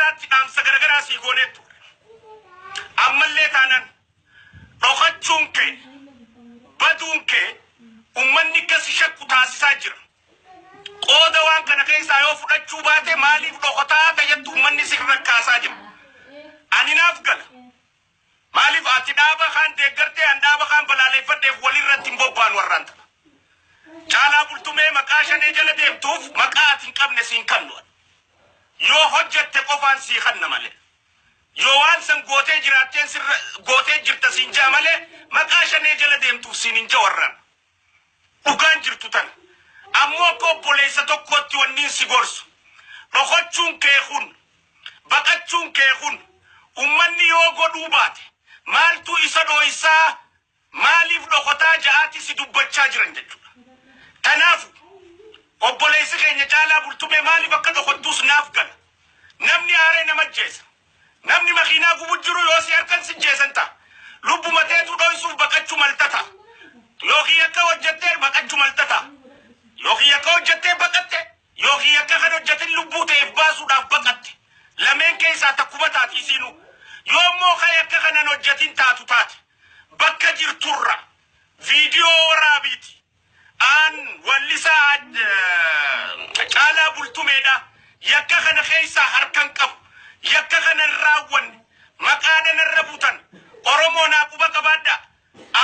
garagaraatti dhaamsa garagaraa sii goonee ture. Ammallee taanaan dhokachuun kee, baduun kee ummanni akkas shakku taasisaa jira. Qooda waan kana keessaa yoo fudhachuu baate maaliif dhokataa ta'ettu ummanni sirra kaasaa jira. Ani naaf gala. Maaliif ati dhaaba kaan deeggartee an dhaaba kaan balaaleffadheef walirratti hin bobbaanu warraan tana. Caalaa Bultumee maqaa Shanee jala deemtuuf maqaa ati hin qabne siin kannu. Yoo hojjette qofaan sii kanna malee. Yoo waan san gootee jiraatteen sirra gootee jirta siin jaa malee maqaa Shanee jala deemtuuf siin hin jaa warraan. Dhugaan jirtu tana. Ammoo akka obboleessa tokkootti wanni si gorsu. Dhokachuun kee kun, baqachuun kee kun, ummanni yoo godhuu baate maaltu isa dhooysaa, maaliif dhokataa ja'aati si dubbachaa jiran jechuudha. Kanaaf obboleessi keenya Caalaa Bultumee maaliif akka dhokattuus naaf gala. Namni aaree nama ajjeesa. Namni makiinaa gubu jiru yoo si harkan si jeesan ta'a. Lubbuma teetu dhoysuuf baqachuu malta ta'a. Yookiin akka hojjettee baqachuu malta ta'a. Yookiin akka hojjettee baqatte, yookiin akka kan hojjetin lubbuu ta'eef baasuudhaaf baqatte. Lameen keessaa takkuma taati isiinuu. Yoo immoo kan akka kanan hojjetin taatu taate, bakka jirturra viidiyoo waraabiiti. Aan wallisaa Caalaa Bultumeedha. Yakka kana keessaa harkan qabu. Yakka kana hin raawwanne. Maqaadhaan irra butan. Oromoo naa quba qabaadha.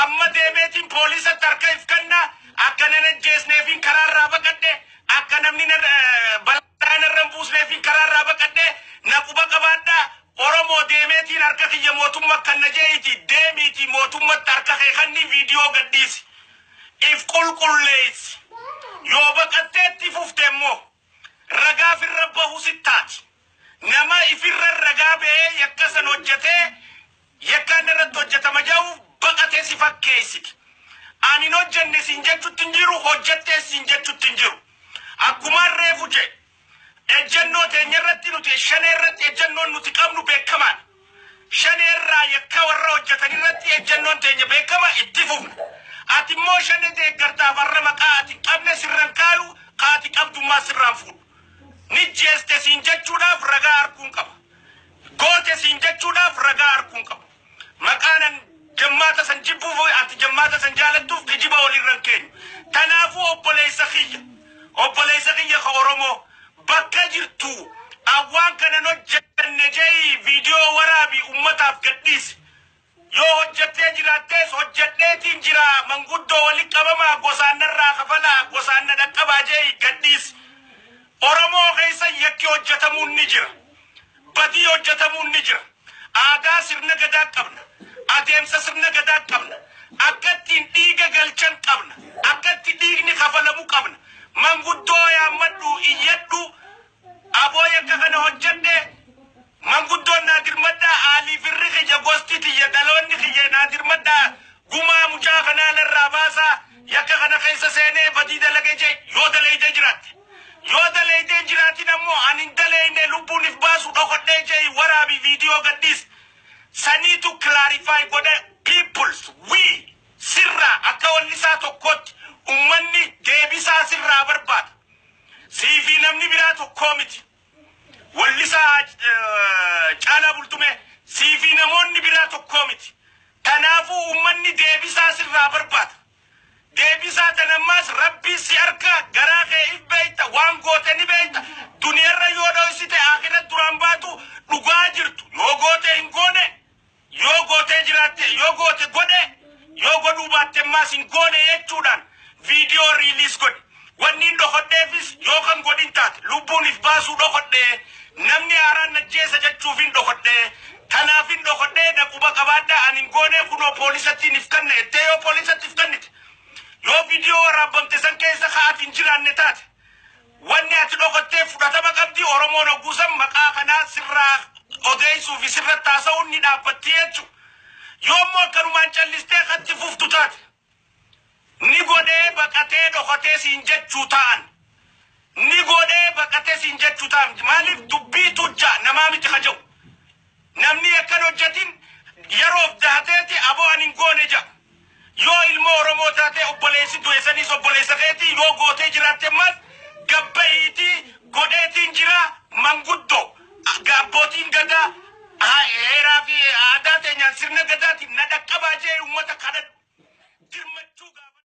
Amma deemeetiin poolisatti harka if kennaa, akka nan ajjeesneefin karaarraa baqadhe, akka namni balaa narra hin buusneefin karaarraa baqadhe, na quba qabaadha. Oromoo, deemeetiin harka kiyya mootummaa kan na jee'iti, deemiiti mootummatti harka kee kanni, viidiyoo gadhiisi. If qulqulleessi. Yoo baqatteetti fufte immoo ragaa firra bahu sittaati. Nama ifirra ragaa ba'ee yakka san hojjetee yakkaan irratti hojjetama jiru baqatee si fakkeessiti. Ani hin hojjenne siin jechutti hin jiru, hojjettee siin jechutti hin jiru. Akkuma reefu jee, ejjennoo teenya irratti, nuti Shanee irratti ejjennoon nuti qabnu beekamaadha. Shanee irraa yakka warra hojjetan irratti ejjennoon teenya beekama, itti fufna. Ati immoo Shanee deeggartaaf har'a maqaa ati hin qabne sirran kaayu, kaati qabdummaa sirraan fuudhu. Ni jeeste siin jechuudhaaf ragaa arguun qaba. Goote siin jechuudhaaf ragaa arguun qaba. Maqaanan jammaata san jibbuuf, ati jammaata san jaalattuuf kijiba walirran keenyu. Kanaafuu obboleessa kiyya. Obboleessa kiyya ka Oromoo, bakka jirtu awwaan kanan hojjenne jee viidiyoo waraabii ummataaf gadhiisi. Yoo hojjettee jiraattees hojjedheetiin jira, manguddoo walitti qabamaa, gosaan narraa kafalaa, gosaan na dhaqqabaa jee gadhiisi. Oromoo keessa yakki hojjetamuun ni jira. Badii hojjetamuun ni jira. Aadaa sirna gadaa qabna. Adeemsa sirna gadaa qabna. Akka ittiin dhiiga galchan qabna. Akka itti dhiigni kafalamu qabna. Manguddoo yaammadhu, iyyadhu, aboo yakka kana hojjedhe, manguddoon naa dirmadhaa, aalii firri kiyya, gosti tiyya, dhaloonni kiyya naa dirmadhaa, gumaa mucaa kanaa narraa baasaa, yakka kana keessa seenee badii dalage jee yoo daleeytee jiraatte. Yoo daleeytee jiraatin ammoo ani hin daleeyne, lubbuun if baasu dhokodhee jee waraabii viidiyoo gadhiis. Saniitu clarify godhe. Peoples we sirraa akka wallisaa tokkotti ummanni deebisaa sirraa barbaada. Siifi namni biraa tokkoo miti. Wallisaa Caalaa Bultumee, siifi namoonni biraa tokkoo miti. Kanaafuu ummanni deebisaa sirraa barbaada. Deebisaa tanammaas Rabbii si harka, garaa kee if beeyta, waan goote ni beeyta. Duniyarra yoo dhoysite akhirat duraan baatu dhugaa jirtu. Yoo goote hin goone, yoo gootee jiraatte, yoo goote godhe, yoo godhuu baatte ammaas hin goone jechuudhaan viidiyoo release godhe. Wanni hin dhokodheefis yoo kan godhin taate lubbuun if baasuu dhokodhee, namni haaraan najjeessa jechuuf hin dhokodhee, kanaaf hin dhokodhee, dhaquba qabaadhaa, ani hin goone, kunoo poolisattiin if kanna jettee yoo poolisatti if kennite, yoo viidiyoo waraabamte san keessa ka'aati hin jiraanne taate, wanni ati dhokottee fudhatama qabdi. Oromoon hogguusan maqaa kanaa sirraa odeessuu fi sirratti haasa'uun ni dhaabbatti jechuudha. Yoo immoo akkanumaan callistee katti fuftu taate, ni godhee baqatee dhokatee siin jechuu ta'an, ni godhee baqatee siin jechuu ta'an. Maaliif dubbii tujjaa namaa miti kaja'u. Namni akkan hojjetin yeroof dahateeti aboo ani hin goone ja'a. Yoo ilmoo Oromoo taate, obboleessi du'e sanis obboleessa keeti, yoo gootee jiraatte ammas gabbahiitii godheetiin jira, manguddoo abbootii Abbootiin gadaa heeraa fi aadaa teenyaan sirna gadaatiin na dhaqqabaa jee uummata kadhadhu.